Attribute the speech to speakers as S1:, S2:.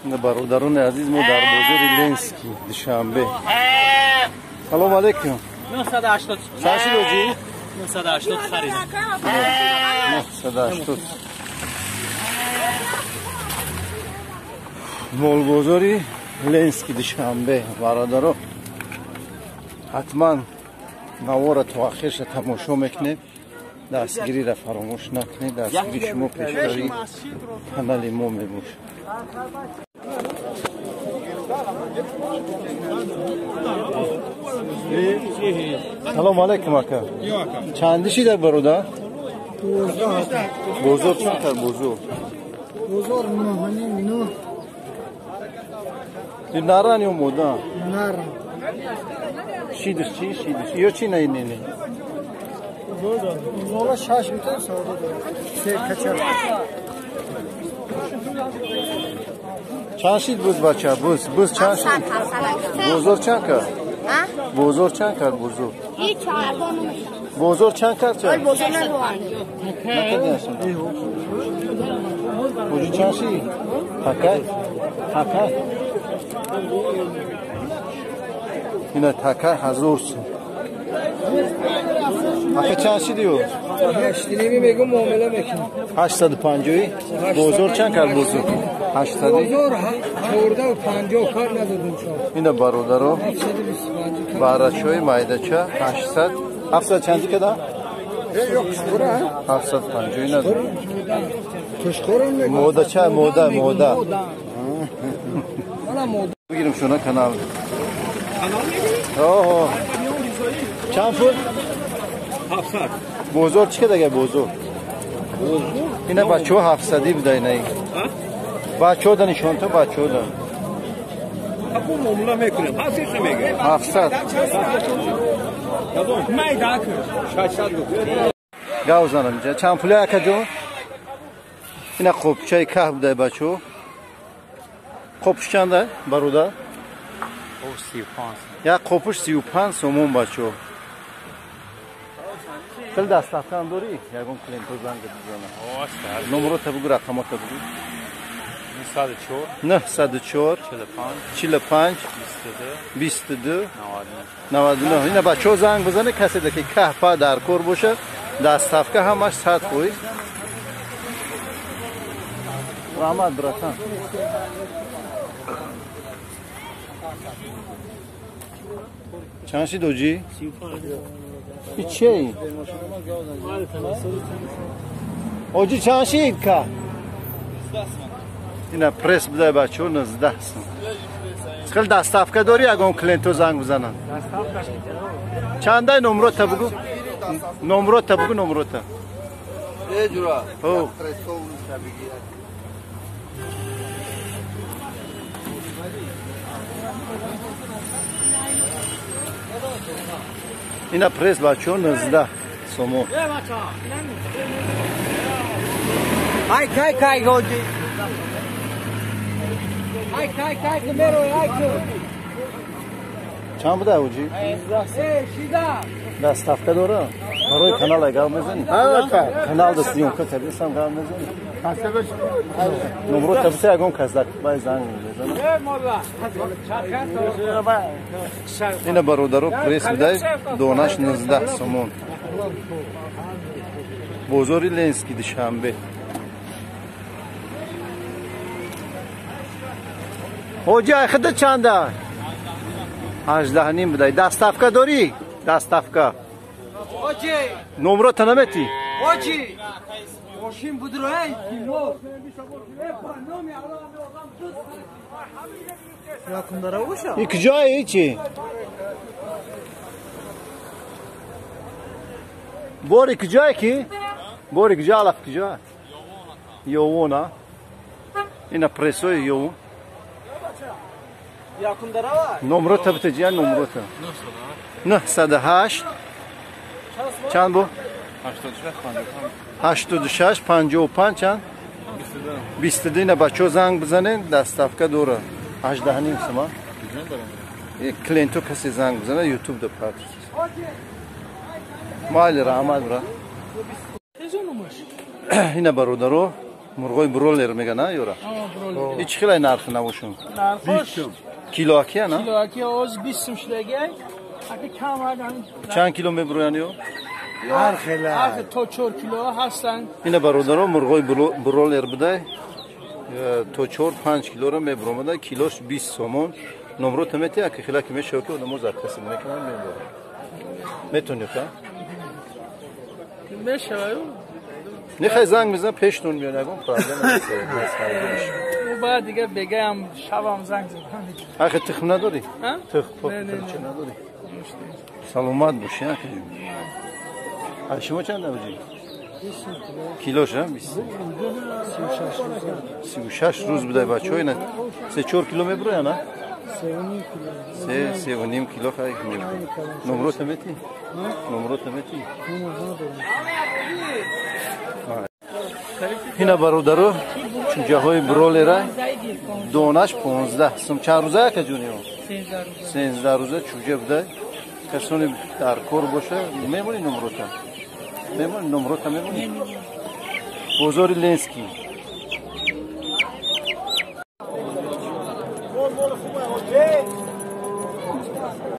S1: Бародарони азиз, мо дар бозори Ленский, Душанбе. Салом алейкум.
S2: 980.
S1: Чанд шуд, оҷӣ?
S2: 980 харид.
S1: 980. Молбозори Ленский, Душанбе. Бародаро, ҳатман навора то ахирша тамошо мекунед. Дастгириро фаромӯш накунед. Дастгири шумо пешравии канали мо мебошад. Салом алейкум, ака. Чанди шида, бародар? Бозор чанд кард, бозор?
S3: Бозор 9.5, 9.
S1: Ин наран ё мода?
S3: Наран.
S1: Шидиш чи? Шидиш. Ё чи не не не?
S3: Бозора 6 метр савдо дорад. Се кача.
S1: Чанд шид буз, бача? Буз, буз чанд шид? Бозор чанд кард? Бозор чанд кард, бозор? Бозор чанд кард, чанд? Накардиашон. Оҷи чанд шид? Такай? Такай? Ина такай 1000 сум. Ака, чанд шиди ё?
S3: 8.5 мегум, муомила мекунем.
S1: 850. Бозор чанд кард, бозор? 800.
S3: Бозор 14.50 кар надодем чор.
S1: Ина бародаро,
S3: 725.
S1: Барачои майдача 800. 700 чанди када? 750 ина.
S3: Тушқорам мегум.
S1: Модача, мода, мода.
S3: Мана мода.
S1: Бигирим шуна канал. Канал мегирӣ? Оҳо. Чанд пул?
S2: 700.
S1: Бозор чӣ кадага, бозор? Ина бачаҳо 700 буда ина. Бачаҳо да нишон то бачаҳо да.
S2: Капу муомила мекунем. Ҳасиша мегирем.
S1: 700.
S2: Майда кун. 600 гуфт.
S1: Гав занам инҷа. Чанд пули, ака ҷон? Ина қопчаи каҳ буда, бачаҳо. Қопуш чанда, бародар?
S2: 35.
S1: Як қопуш 35 сомон, бачаҳо. Хеле дастафтан дорӣ? Ягон клиентҳо занг бизанад. Номерота бугӯ, рақамота бугӯ.
S2: 904
S1: 904
S2: 45
S1: 45
S2: 22
S1: 22
S2: 99.
S1: 99. Ина бачаҳо занг бизанед, касе ки каҳпа дар кор бошад, доставка ҳамаш 100%. Раҳмат, братан. Чанд шид, оҷӣ? И чие? Оҷӣ, чанд шид ка? Ина пресс будай, бачаҳо, 19 сум. Хеле доставка дорӣ, ягон клиентҳо занг бизананд? Чандай, номрота бугӯ? Номрота бугӯ, номрота. О. Ина пресс, бачаҳо, 19 сомон.
S3: Ай кай кай гоҷи. Ай кай кай ки мерой ай ку.
S1: Чанд буда, оҷӣ?
S3: Э шида.
S1: Доставка дора? Барои канал гав мезанӣ? Канал да съёмка кардисам, гав мезанӣ? Номро табиса, ягон кас бай занг мезанад. Ина бародаро, пресс будай, донаш 19 сомон. Бозори Ленский, Душанбе. Ҳоҷи, айхида чанда? 18.5 будай. Доставка дорӣ? Доставка.
S3: Оҷи.
S1: Номрота наметӣ?
S3: Оҷи. Мошин будро эй кило.
S1: И куҷое, чи? Бори куҷое ки? Бори куҷо, алаф куҷо? Ёвона. Ина прессои ёвон. Номрота бите, ҷия, номрота. 908 чанд бу? 86 55 чанд? 22. Ина бачаҳо занг бизанед, доставка дора. 18.5 сума. Клиентҳо касе занг бизанад, ютуб да партис. Майли, раҳмат, бра. Ина бародаро, Мурғои бролер меган, а юра?
S4: Бролер.
S1: И чӣ хелай нархи навошун?
S4: Нархош
S1: Килоаки, на?
S4: Килоаки оз 20 сум шудаги. Ака кам аган.
S1: Чанд кило мебуроянд ё?
S4: Ҳар хел. Ҳар то 4 кило ҳастанд.
S1: Ина бародаро мурғои бролер будай. То 4-5 килоро мебуромада, килош 20 сомон. Номро тамети аки хела ки мешава ки одамо закаси мекунанд мебаранд. Метони ха?
S4: Мешава.
S1: Нехай занг мезан пештон миён ягон проблема нест.
S4: Баъд дига бегаям шабам занг задам.
S1: Ахи тухм надорӣ? Тухм
S4: Не,
S1: чӣ надорӣ? Саломат бошӣ ахи. А шумо чанд авҷи? Килош, а? 20. 36 рӯз будай бачаҳо ина 3-4 кило мебуроян, а? 3-3.5 кило хай мебуроян. Номро тамети? Номро тамети? Ина бародаро чуҷаҳои бролера донаш 15 сум. Чанд рӯза яка ҷониё? 13 рӯза чуҷа будай. Касоне дар кор боша мемонӣ номрота? Мемонӣ номрота мемонӣ? Бозори Ленский.